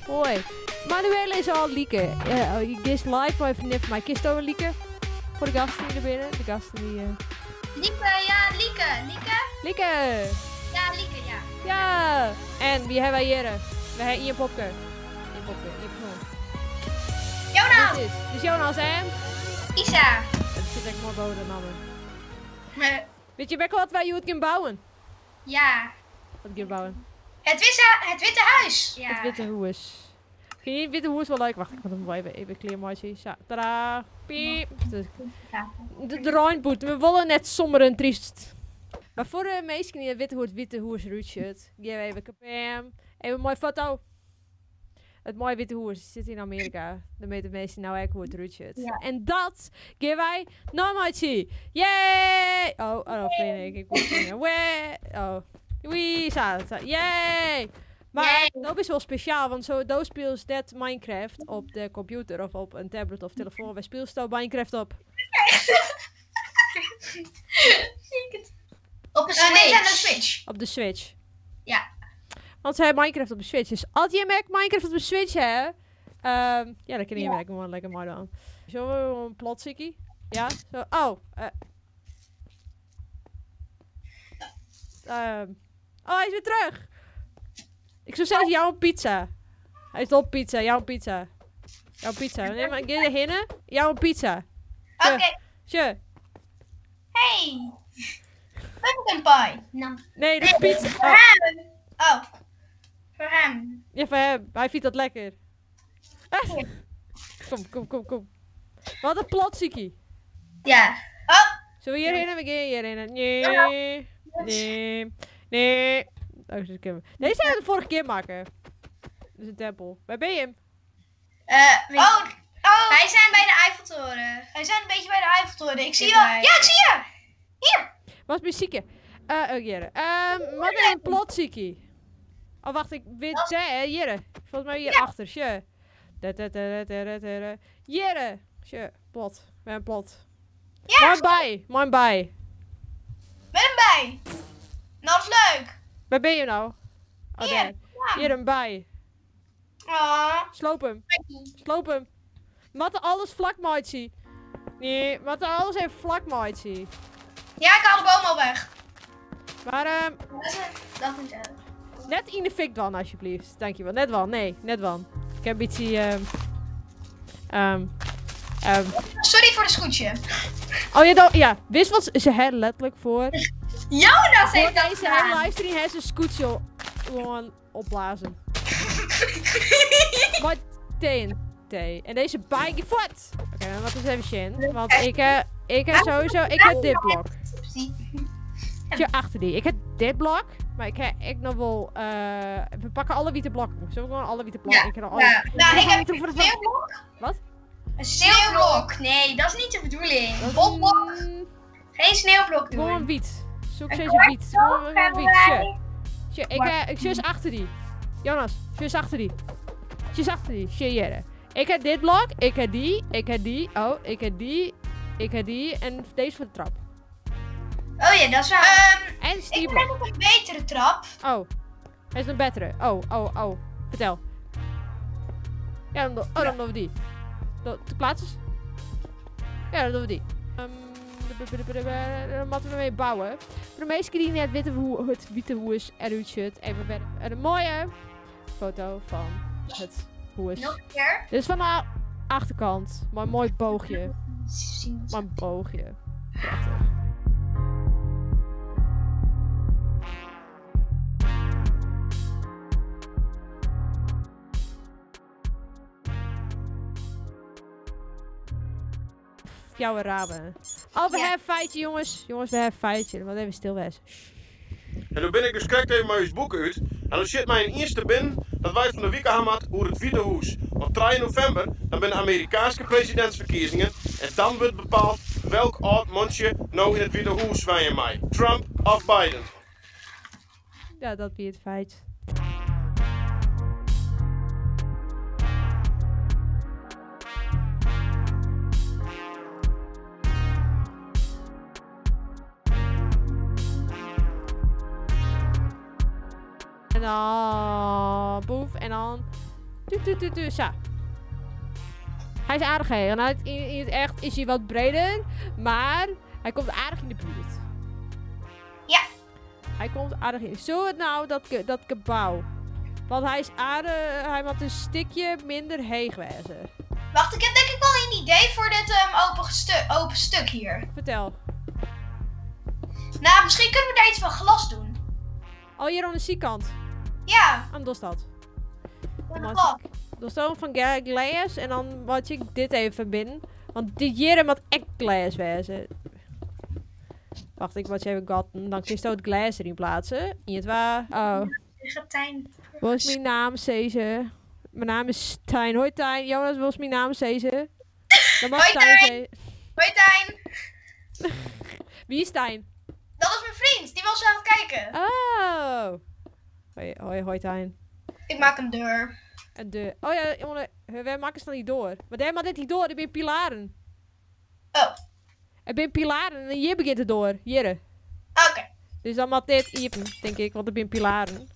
Hoi. Manuela is al like. Uh, je live mei vriendin van mij. Kinsto in like? Voor de gasten die er binnen. De gasten die... Lieke, ja, Lieke. Lieke? Lieke! Ja, Lieke, ja. Ja! En wie hebben wij hier? We hebben Ian Popke. Ian Popke, Ian persoon. Jonas! Dit is. Dus Jonas en... Isa. Het zit echt mooi boven de namen. Maar, Weet je best wat wij je kunnen bouwen? ja. Wat kunnen bouwen? Het Witte Huis. Ja. Het Witte Huis. Vind je het Witte Huis wel leuk? Wacht, ik moet hem wel even kleermaatje. Zo, tadaa. Piep. De Rijnboet. We willen net somber en triest. Maar voor de meesten die het Witte Huis, Witte Huis eruit Geef even kabam. Even een mooie foto. Het mooie Witte Huis zit in Amerika. Dan weten de meesten nou echt hoe het eruit ziet. Ja. En dat geven wij nou Yay! Oh, vind ik. Ik moet springen. Wee! Oh. Wee, zo. Yay! Maar Yay. dat is wel speciaal, want zo dat speelt net Minecraft op de computer of op een tablet of telefoon. Wij spelen zo Minecraft op. Zie ik het? Op een Switch. Nintendo Switch. Op de Switch. Ja. Want zij hebben Minecraft op de Switch. Dus als je Mac Minecraft op de Switch hebt, ja, dan kun je Mac gewoon lekker maar doen. Zullen we een plotzikkie? Ja? Zo. Oh. Oh, hij is weer terug. Ik zou zeggen, jouw pizza. Hij is op pizza, jouw pizza. Jouw pizza. Nee, maar ik ga hinnen. Jouw pizza. Oké. Okay. Tje. Hey. Pumpkin pie. Nam. Nee, dat is pizza. Voor hem. Oh. Voor hem. Ja, voor hem. Hij vindt dat lekker. Ah. Kom, kom, kom, kom. Wat een plotziekie. Ja. Oh. Zullen we hierheen? We gaan hierheen. Nee. Nee. Nee. Oh, dus ik heb... Deze zijn we de vorige keer maken. Dat is een tempel. Waar ben je hem? Oh, oh. Wij zijn bij de Eiffeltoren. Wij zijn een beetje bij de Eiffeltoren. Ik zie je wel. Ja, ik zie je. Hier. Wat muziekje. Oh, Jere. Wat is een plotziekie? Oh, wacht. Ik weet het. Jere. Volgens mij hier achter. Tje. Jere. Tje. Plot. We hebben plot. Ja. Mijn bij. Mijn bij. Met een bij. Nou, dat is leuk. Waar ben je nou? Oh, hier, daar. Ja. Hier een bij. Oh. Sloop hem. Sloop hem. Matte alles vlak, maatje. Nee, matte alles even vlak, maatje. Ja, ik haal de boom al weg. Maar, Dat moet uit. Net in de fik dan, alsjeblieft. Dankjewel. Net wel. Nee, net wel. Ik heb een beetje... Sorry voor de schoentje. Oh ja, ja. Wist wat ze hebben letterlijk voor. Jonas heeft dat deze gedaan. hele livestream heeft zijn scootje gewoon opblazen. Maar TNT. En deze bike voort. Oké, dan wat is even zin. Want ik heb sowieso, ik heb dit blok. Tje, achter die. Ik heb dit blok. Maar ik heb ik nog wel. We pakken alle witte blokken. Zullen we gewoon alle witte blokken? Ja, ik heb alle. Ja. Nou, ik heb een sneeuwblok. Wat? Een sneeuwblok. Nee, dat is niet de bedoeling. Botblok. Geen sneeuwblok doen. Gewoon wiet. Zoek ze eens wiet. Gewoon wiet. Tje, ik zus achter die. Jonas, zus achter die. Zus achter die. Tje, jere. Ik heb dit blok, ik heb die, ik heb die, oh, ik heb die, ik heb die en deze voor de trap. Oh ja, dat is waar. En ik heb nog een betere trap. Oh, hij is een betere. Oh. Vertel. Ja, dan, oh, dan doen we die. De plaats is. Ja, dan doen we die. Dan moeten we mee bouwen. Voor de meesten die net weten hoe het Witte Huis eruit ziet. Even bij een mooie foto van het huis. Nog een keer. Dit is van de achterkant. Maar een mooi boogje. Maar een boogje. Prachtig. Jouwe ramen. Oh, we hebben een feitje, jongens. Jongens, we hebben een feitje. Want even stil wees. En nu ben ik dus kijk even mijn boeken uit. En dan zit mijn eerste binnen dat wij van de week aan had over het Witte Huis. Want 3 november, dan zijn de Amerikaanse presidentsverkiezingen. En dan wordt bepaald welk oud mondje nou in het Witte Huis wij mij. Trump of Biden. Ja, dat wie het feit. En dan boef en dan Tu, tu, tu, tu, zo. Hij is aardig, hè. En in het echt is hij wat breder, maar hij komt aardig in de buurt. Ja. Hij komt aardig in. Zullen we het nou, dat gebouw? Want hij is aardig, hij moet een stukje minder heeg wezen. Wacht, ik heb denk ik wel een idee voor dit open stuk hier. Vertel. Nou, misschien kunnen we daar iets van glas doen. Oh, hier aan de zijkant. Ja. Aan dat. Van glas. Dat is van glas en dan moet ik dit even verbinden. Want dit hier moet echt glas wezen. Wacht, ik moet even gatten. Dan kun je het glas erin plaatsen. In het waar. Oh. Wat is mijn naam, Ceze? Mijn naam is Tijn. Hoi Tijn. Jonas, wat is mijn naam, Ceze? Dan mag Hoi Tijn. Tijn. Hoi Tijn. Wie is Tijn? Dat is mijn vriend. Die was aan het kijken. Oh. Hoi, hoi, hoi Tijn. Ik maak een deur. Een deur. Oh ja, jongen, wij maken ze dan niet door. Maar daar maakt dit niet door. Er zijn pilaren. Oh. Er zijn pilaren en hier begint het door. Hier. Oké. Dus dan mag dit hier, denk ik, want er zijn pilaren.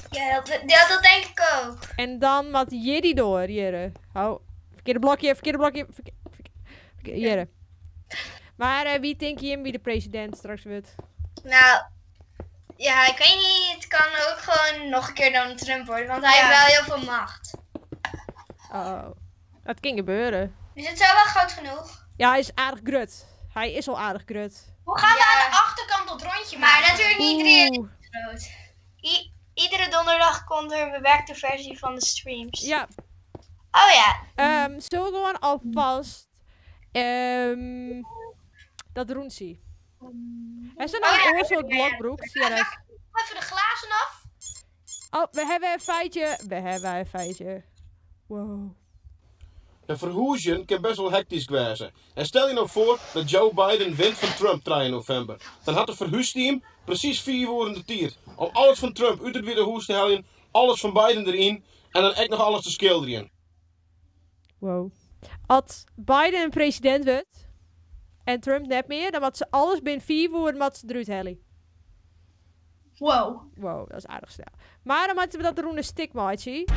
Ja, dat denk ik ook. En dan mag hier die door, hier. Oh, verkeerde blokje, verkeerde blokje. Hier. Maar wie denk je wie de president straks wordt? Nou, ja, ik weet niet. Het kan ook gewoon nog een keer Donald Trump worden, want hij heeft wel heel veel macht. Oh, dat kan gebeuren. Is het zo wel groot genoeg? Ja, hij is aardig grut. Hij is al aardig grut. Hoe gaan we aan de achterkant dat rondje maken? Maar natuurlijk niet realistisch groot. Iedere donderdag komt er een bewerkte versie van de streams. Ja. Oh ja. Zullen we gewoon alvast dat roensie. Er zijn nou een soort blokbroek. Zie je dat? Even de glazen af. Oh, we hebben een feitje. We hebben een feitje. Wow. De verhuizen kan best wel hectisch wezen. En stel je nou voor dat Joe Biden wint van Trump 3 november. Dan had het verhuisteam precies 4 woorden de tier. Om alles van Trump uit het Witte Huis te halen, alles van Biden erin en dan echt nog alles te schilderen. Wow. Als Biden president wordt en Trump net meer, dan had ze alles binnen 4 woorden wat ze eruit halen. Wow. Wow, dat is aardig snel. Maar dan moeten we dat roene stigmaatje.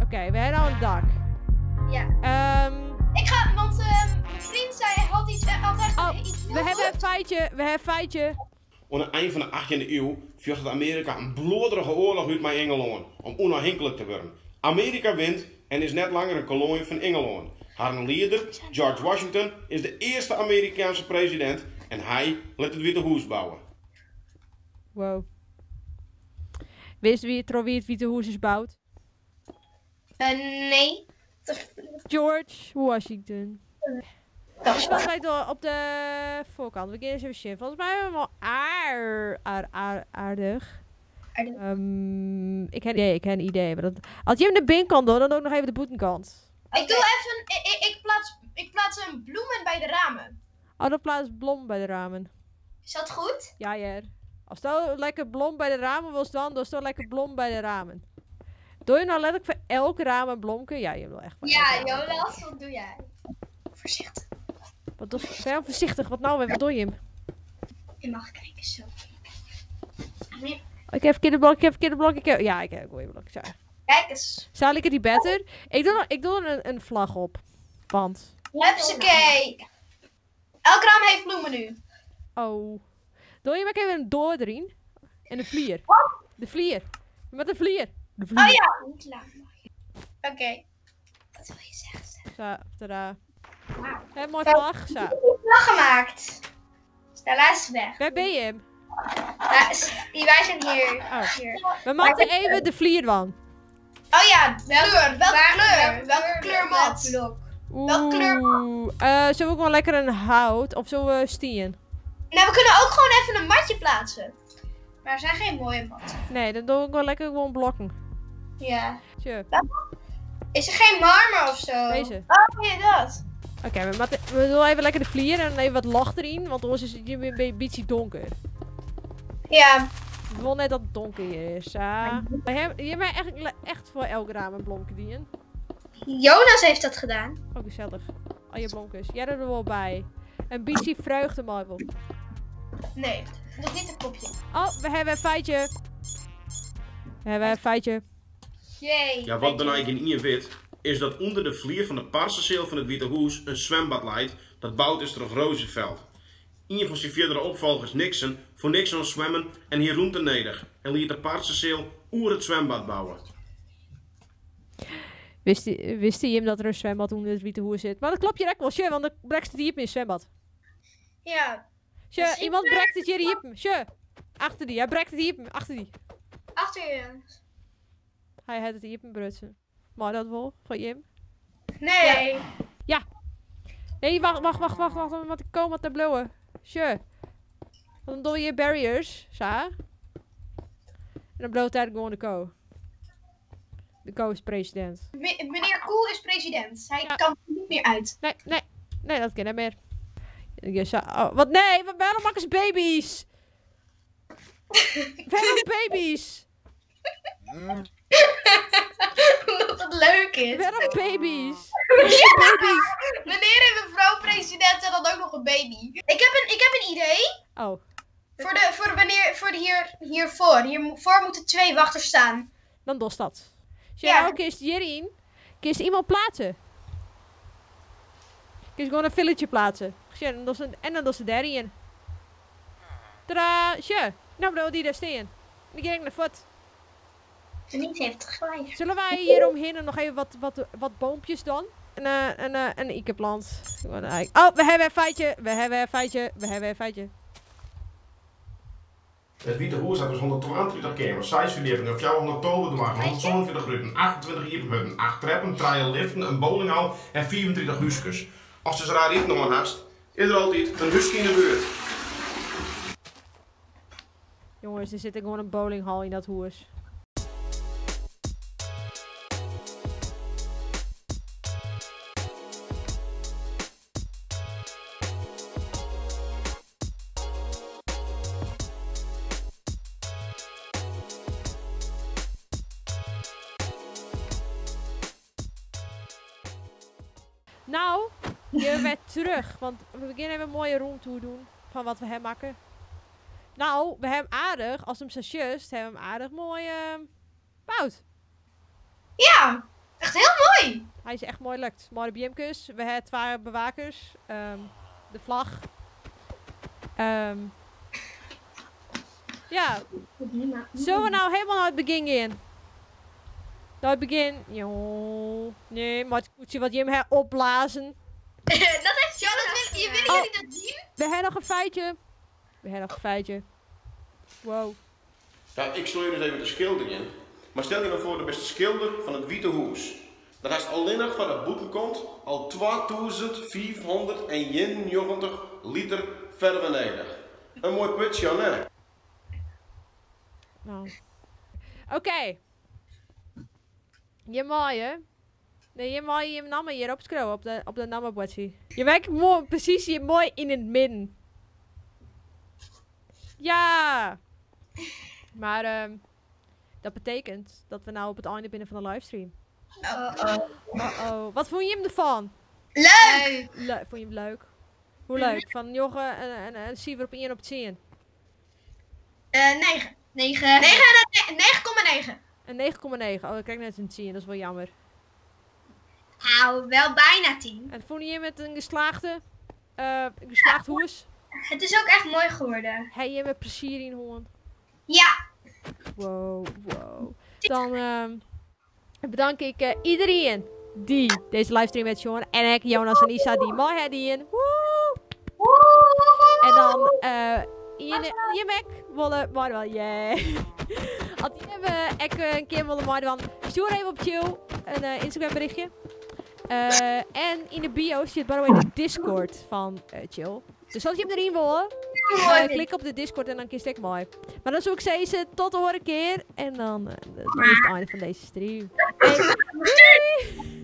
Oké, we hebben al een dak. Ja. Ik ga, want mijn vriend zei, hij had iets, had echt Oh, iets heel we hebben goed. een feitje, we hebben een feitje. Aan het eind van de 18e eeuw vocht Amerika een bloederige oorlog uit met Engeland om onafhankelijk te worden. Amerika wint en is net langer een kolonie van Engeland. Haar leider, George Washington, is de eerste Amerikaanse president en hij laat het Witte Huis bouwen. Wow. Wist wie het, wie het Witte Huis is bouwd? Nee. George Washington. Dat Dus wat wij door op de voorkant. We gaan eens even zien. Volgens mij hebben we hem al aardig. Ik heb een idee, ik heb een idee. Maar dat, als je hem de binnenkant doet, dan ook nog even de boetenkant. Ik doe even, ik plaats een bloemen bij de ramen. Oh, dan plaats blom bij de ramen. Is dat goed? Ja, ja. Als dat lekker blom bij de ramen was dan, dan is dat lekker blom bij de ramen. Doe je nou letterlijk voor elk raam een blomke? Ja, je wil echt voor Ja, elk raam. Jonas, wat doe jij? Voorzichtig. Wat doe je? Ben voorzichtig, wat nou weer? Wat doe je hem? Je mag kijken zo. Ik heb verkeerde blok, ik heb verkeerde blok, ik heb... Ja, ik heb een goede blok. Zo. Kijk eens. Zal ik het die beter? Ik doe er een vlag op. Want... Hupsakee. Elk raam heeft bloemen nu. Oh. Doe je maar even een door erin? En de vlier. De vlier. Met de vlier. De vlier. Oh ja. Oké. Wat wil je zeggen? Zo, tadaa. Hè, mooi vlag. Zo. Vlag gemaakt. Stella is weg. Waar ben je hem? Ja, wij zijn hier. Oh. Hier. We moeten even de vlier van. Oh ja, kleur. Welke kleur? Welke kleur Welk mat? blok? Welke kleur? Oeh, zullen we ook wel lekker een hout of zullen we stien? Nou, we kunnen ook gewoon even een matje plaatsen. Maar er zijn geen mooie matten. Nee, dan doe ik wel lekker gewoon blokken. Ja. Tje, Is er geen marmer of zo? deze. Oh, ja, dat. Oké, we doen even lekker de vlier en even wat lacht erin, want anders is het hier weer een beetje donker. Ja. Ik wil net dat het donker hier is. Maar je hebt echt, echt voor elk raam een blomke die Jonas heeft dat gedaan. Oh, gezellig. Al je blomkes. Jij er wel bij. Een beetje vreugde, Marvel. Nee, nog niet een kopje. Oh, we hebben een feitje. We hebben een feitje. Jee. Ja, wat ben ik in ien wit, is dat onder de vlier van de parsenzeel van het Witte Huis een zwembad leidt dat bouwd is door Roosevelt. Een van zijn verdere opvolgers Nixon voor niks aan zwemmen en hier roemte neder en liet de parsenzeel oer het zwembad bouwen. Wist hij hem dat er een zwembad onder het Witte Huis zit? Maar dat klopt je wel, tje, want dan brekt het hier in het zwembad. Ja. Tje, Misschien iemand brekt het hier hier. Tje, achter die. Hij brekt het hier, achter die. Achter je. Hij had het hier brutsen. Maar dat wel, van Jim. Nee. Ja. Nee, wacht, wacht, wacht, wacht, wacht, want ik kom wat te blowen. Tje. Want dan doe je barriers, sa. En dan bloot hij gewoon de ko. De ko is president. Meneer Koel is president. Hij Ja. kan er niet meer uit. Nee, nee, nee, dat kan niet meer. Ja, oh, wat nee, waarom maken ze baby's? Waarom baby's? Omdat het leuk is. Waarom baby's? Ja. Baby's? Meneer en mevrouw president en dan ook nog een baby. Ik heb een idee. Oh, Voor de wanneer, voor de hier, hiervoor. Hiervoor moeten 2 wachters staan. dan dost dat. Als je Ja. nou kiest hierin, kiest iemand plaatsen. Kies gewoon een filletje plaatsen. Tje, en dan en dan dost ze daarin. Tadaa, tje. Nou bro, die daar staan. En die ging naar voet. Denise heeft gelijk. Zullen wij hier omheen en nog even wat boompjes dan? En een iekenplant. Oh, we hebben een feitje. We hebben een feitje. We hebben een feitje. Het Witte Huis had dus 122 kamers, 6 verdiepingen, 400 toverdragen, 147 ruiten, 28 iepenhutten, 8 trappen, 3 liften, een bowlinghal en 34 huisjes. Als ze raar iets nog een haast, is er altijd een huisje in de buurt. Jongens, er zit gewoon een bowlinghal in dat huis. Nou, je bent terug. Want we beginnen even een mooie rondtour doen van wat we hem maken. Nou, we hebben aardig, als hem zo just, hebben we hem aardig mooi bouwd. Ja, echt heel mooi. Hij is echt mooi lukt. Mooie BMK's. We hebben 2 bewakers. De vlag. Ja. Zullen we nou helemaal naar het begin gaan? Naar het begin. Jo. Nee, maar het koetje wat Jim heeft opblazen. Dat heeft Ja, dat wil, je, willen Oh. jullie dat zien? We hebben nog een feitje. We hebben nog een feitje. Wow. Nou, ik stel je dus even de schilder in. Maar stel je nou voor, de beste schilder van het Witte Huis. Dat hij alleen nog van het boeken komt al 2491 liter verder beneden. Een mooi putje, hè? Nou. Oké. Je mooie. Nee, je mooie je namen hier op scroll op de namenbordje. Je werkt mooi, precies hier mooi in het midden. Ja. Maar dat betekent dat we nou op het einde binnen van de livestream. Uh-oh. Uh-oh. Wat vond je hem ervan? Leuk! Vond je hem leuk? Hoe leuk? Van Jogge en Siever op 1 op 10. 9. 9. 9,9. Een 9,9. Oh, ik krijg net een 10. Dat is wel jammer. Nou, wel bijna 10. En vond je hem met een geslaagd hoes? Het is ook echt mooi geworden. Hij je met plezier in hoorn. Ja. Wow, wow. Dan bedank ik iedereen die deze livestream met Sean. En ik, Jonas en Isa, die mooi hadden. Woe! En dan je Mac willen maar wel, yeah. Als je ik een keer willen maar dan stuur even op chill een Instagram berichtje. Eh, en yn de bio stiet by the way de Discord fan eh, Chill. Dus as jim deryn wolle, eh, klik op de Discord en dan kinst ek mei. Mar dan soe ik sizze, tot de oare kear. En dan, eh, dan is it ein fan dizze stream. Hey, doei!